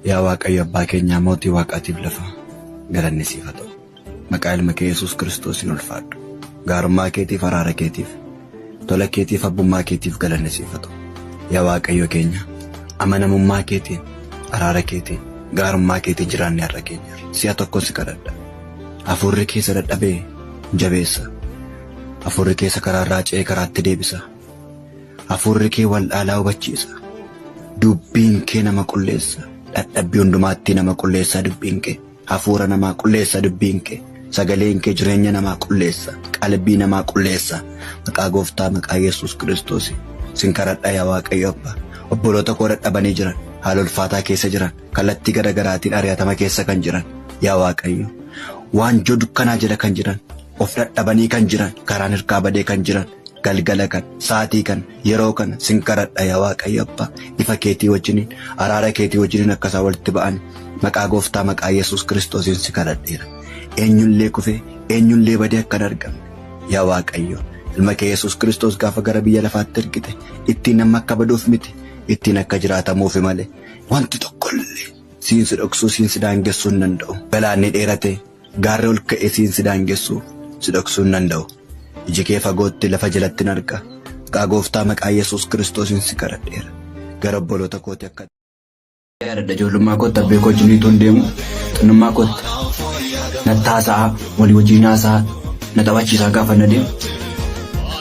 Yaa Waaqayyo Abbaa keenyaa mootii waaqaatiif lafa galanni siif haa ta'u. Maqaa ilma kee Yesuus Kiristoosiin ulfaadhu. Gaarummaa keetiif araara keetiif tola keetiif abbummaa keetiif galanni siif haa ta'u. Yaa Waaqayyo keenya amanamummaa keetiin araara keetiin gaarummaa keetiin jiraanne har'a keenya si'a tokko si kadhadha. Hafuurri keessa dadhabee jabeessa. Hafuurri keessa karaarraa ce'ee karaatti deebisa. Hafuurri kee waldhaalaa hubachiisa. Dubbiin kee nama qulleessa. Dadhabbii hundumaatti nama qulleessa dubbiin kee. Hafuura namaa qulleessa dubbiin kee. Sagaleen kee jireenya namaa qulleessa. Qalbii namaa qulleessa. Maqaa gooftaa maqaa Yesuus Kiristoos. Sin kadhadha yaa Waaqayyo Abbaa. Obboloota koo dadhabanii jiran, haala ulfaataa keessa jiran, kallattii gara garaatiin ari'atama keessa kan jiran. Yaa Waaqayyo, waanjoo dukkanaa jala kan jiran, of dadhabanii kan jiran, karaan hirkaa badee kan jiran, galgala kan, sa'aatii kan, yeroo kana sin kadhadha yaa Waaqayyo Abbaa. Ifa keetii wajjiniin, araara keetii wajjiniin akka isaan walitti ba'an maqaa gooftaa maqaa Yesuus Kiristoosiin si kadhadheera. Eenyullee kufee, eenyullee badee akka hin argamne. Yaa Waaqayyo, ilma kee Yesuus Kiristoos gaafa gara biyya lafaatti ergite, ittiin nama akka baduuf miti, ittiin akka jiraatamuufi malee wanti tokkollee siin si dhoksuu siin si daangessuu hin danda'u. Galaanni dheerate, gaarri ol ka'e siin si daangessuu si dhoksuu hin danda'u. Iji kee fagootti lafa jalatti hin arga. Maqaa gooftaa maqaa Yesuus Kiristoosiin si kadhadheera. Gara obboloota kootii akka Yaadadha ijoollummaa kootti abbee koo wajjin utuun deemu xinnummaa kootti natti haasa'aa walii wajjin haasa'aa na taphachiisaa gaafa na deemu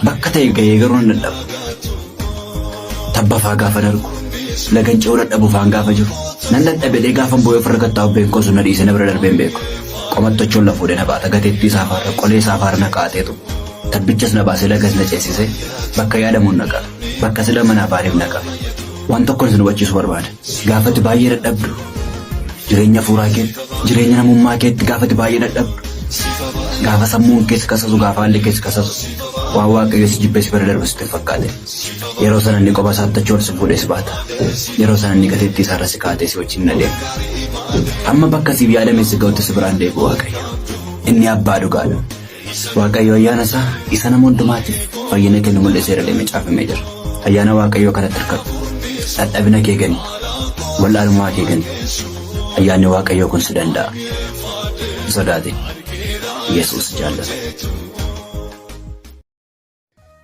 bakka ta'e ga'ee garuu nan dadhaba. Tabba faa gaafa argu lagan ce'uu dadhabu faan gaafa jiru nan dadhabedhee gaafa boo'ee ofirra gattaa'u abbeen koo sun na dhiisee na bira darbee hin beeku. Qomattochoon la fuudhee na baata gateettii isaa faarra qolee isaa faarra na kaa'ateetu tabbichas na baasee lagas na ceesisee bakka yaadamuun na qaba bakka sila manaa baaneef na qaba. Waan tokkon isin hubachiisuu barbaada. Gaafati baay'ee dadhabdu jireenya hafuuraa keetti, jireenya namummaa keetti gaafati baay'ee dadhabdu, gaafa sammuun keessa kasasu, gaafa haalli keessa kasasu, waan Waaqayyo si jibbee si bira darbu sitti hin fakkaatin. Yeroo sana inni qofa isaatti achi ol si fuudhee si baata. Yeroo sana inni gateettii isaarra si kaatee si wajjin na deema. Hamma bakka siif yaadame si ga'utti si biraan deebi'u Waaqayyo. Inni abbaa dhugaadha. Waaqayyo ayyaana isaa isa nama hundumaatiif fayyina kennu mul'iseera jedhamee caafamee jira. Ayyaana Waaqayyoo kanatti hirkadhu. Dadhabina kee gani. Wallaalummaa kee gani. Ayyaanni Waaqayyoo kun si danda'a. Hin sodaatin. Yesuus si jaallata.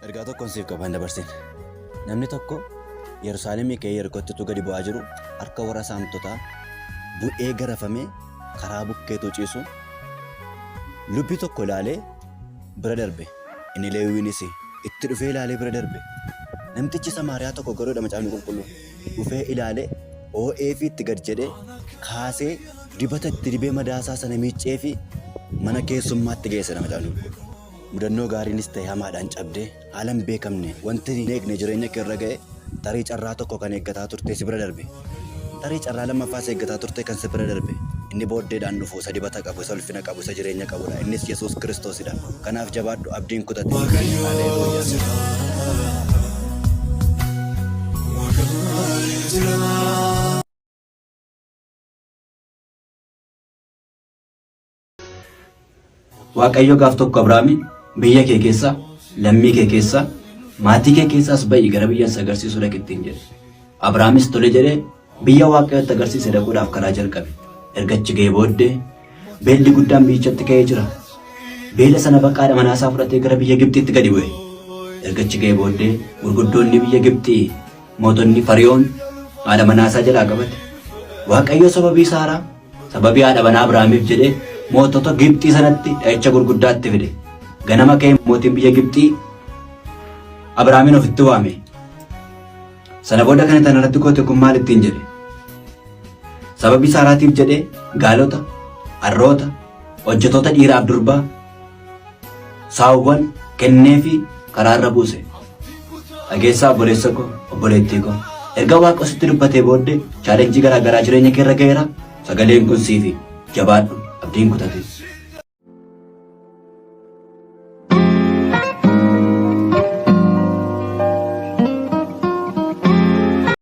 Ergaa tokkoon siif qaba hin dabarsin. Namni tokko Yerusaalemii ka'ee Yerikootti utuu gadi bu'aa jiru harka warra saamtotaa bu'ee garafamee karaa bukkeetu ciisu lubbi tokko ilaalee bira darbe. Inni Leewwiinis itti dhufee ilaalee bira darbe. Namtichi Samaariyaa tokko garuu dha macaafni qulqulluun dhufee ilaalee oo'ee fi itti gad jedhee kaasee dibata itti dibee madaasaa sana miiccee fi mana keessummaatti geesse dha macaafni qulqulluun. Mudannoo gaariinis ta'e hamaadhaan cabdee haala hin beekamne wanti hin eegne jireenya kee irra ga'e tarii carraa tokko kan eeggataa turtee si bira darbe. Tarii carraa lammaffaas eeggataa turtee kan si bira darbe. Inni booddeedhaan dhufu isa dibata qabu, isa ulfina qabu, isa jireenya qabudha. Innis Yesuus Kiristoosidha. Kanaaf jabaadhu abdii hin kutatin. Waaqayyo Haleluuyaa. jira. Waaqayyo jira. Waaqayyo gaaf tokko Abrahaamiin biyya kee keessaa, lammii kee keessaa, maatii kee keessaas ba'i gara biyya si agarsiisu dhaqi ittiin jedhe. Abrahaamis tole jedhee biyya Waaqayyotti agarsiise dhaquudhaaf karaa jalqabe. Erga achi ga'ee booddee beelli guddaan biyyichatti ka'ee jira. Beela sana bakka haadha manaa isaa fudhatee gara biyya Gibxiitti gadi bu'e. Erga achi ga'ee booddee gurguddoonni biyya Gibxii mootonni Fariyoon haadha manaa isaa jalaa qabate. Waaqayyo sababii Saaraa Sababii haadha manaa Abrahaamiif jedhee mootota Gibxii sanatti dha'icha gurguddaatti fide. Ganama ka'ee mootiin biyya Gibxii Abrahaamiin ofitti waame. Sana booda kan itti irratti goote kun maal ittiin jedhe? Sababii Saaraatiif jedhee gaalota, harroota, hojjetoota dhiiraaf durbaa, saawwan kenneefi karaarra buuse. Dhageessaa obboleessa koo, obboleettii koo. Erga Waaqa sitti dubbatee booddee chaalenjii garaa garaa jireenya keerra ga'eera. Sagaleen kun siifi jabaadhu abdiin kutatin.